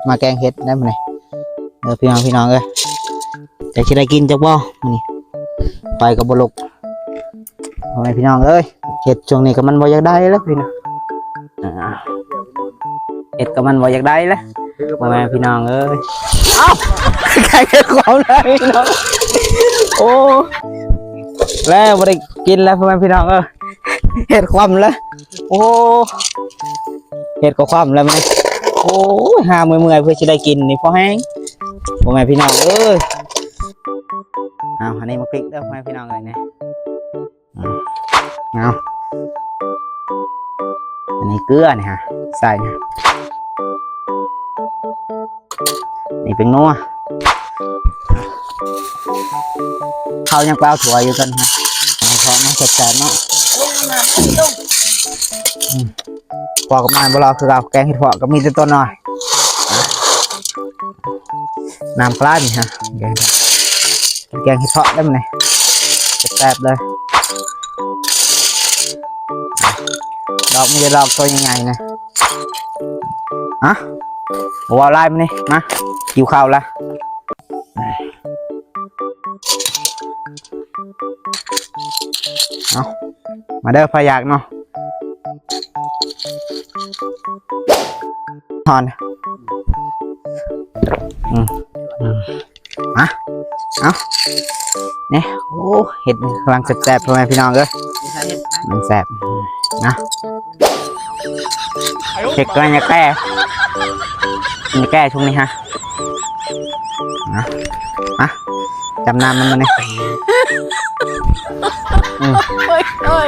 ມາແກງເຫັດໄດ້ມື້ນີ້ ເດີພີ່ນ້ອງ ພີ່ນ້ອງເອີຍ. ຈັກຊິໄດ້ກິນຈັກບໍ່ມື້ນີ້ ໄຟກໍບໍ່ລຸກ. ພໍ່ແມ່ພີ່ນ້ອງເອີຍ ເຫັດຊ່ວງນີ້ກໍມັນບໍ່ຢາກໄດ້ແລ້ວພີ່ນ້ອງ ອ່າ ເຫັດກໍມັນບໍ່ຢາກໄດ້ແລ້ວ ພໍ່ແມ່ພີ່ນ້ອງເອີຍ. ເອົ້າ ແກງເຫັດຄວ່ຳແລ້ວພີ່ນ້ອງ ໂອ້ ແລ້ວບໍ່ໄດ້ກິນແລ້ວ ພໍ່ແມ່ພີ່ນ້ອງເອີຍ ເຫັດຄວ່ຳແລ້ວ. ໂອ້ ເຫັດກໍຄວ່ຳແລ້ວແມ່. ໂອ້ຍ ຫາເມື່ອຍໆ ເພື່ອຊິໄດ້ກິນນີ້ພໍແຮງ ພໍ່ແມ່ພີ່ນ້ອງເອີຍ. ເອົາ ອັນນີ້ໝາກພິກເດີ ພໍ່ແມ່ພີ່ນ້ອງເອີຍນີ້ ອືມ ເອົາ ອັນນີ້ເກືອນີ້ຮະ ໃສ່ນີ້ ນີ້ແປ້ງນົວ ເຂົາຍັງໄປເອົາຖ້ວຍຢູ່ກັນຮະ ເອົາເຂົ້າມາແຊບໆເນາະ. ອືມ ພໍກັບມາບໍ່ລອຄືເກົ່າ ແກງເຫັດເຜາະກໍມີແຕ່ຕົວນ້ອຍ ນ້ຳປານີ້ຮະ ແກງເຫັດເຜາະ ແກງເຫັດເຜາະໄດ້ມື້ນີ້ ແຊບໆເລີຍ. ດອກມີແຕ່ດອກຕົວໃຫຍ່ໆນະ ອະ ບໍ່ເວົ້າຫຼາຍມື້ນີ້ ມາ ຫິວເຂົ້າລະ. ເອົາ ມາເດີ ໃຜຢາກເນາະ ຮ້ອນ ອືມ ອືມ ມາ ເອົາ ນີ້ ໂອ້ ເຫັດກຳລັງແຊບໆ ພໍ່ແມ່ພີ່ນ້ອງເອີຍ ມັນແຊບ ນະ ເຫັດກຳລັງຈະແກ່ ມັນຈະແກ່ຊ່ວງນີ້ຮະ. ມາ ມາ ຈຳນ້ຳມັນມານີ້ ອືມ ໂອ້ຍ ໂອ້ຍ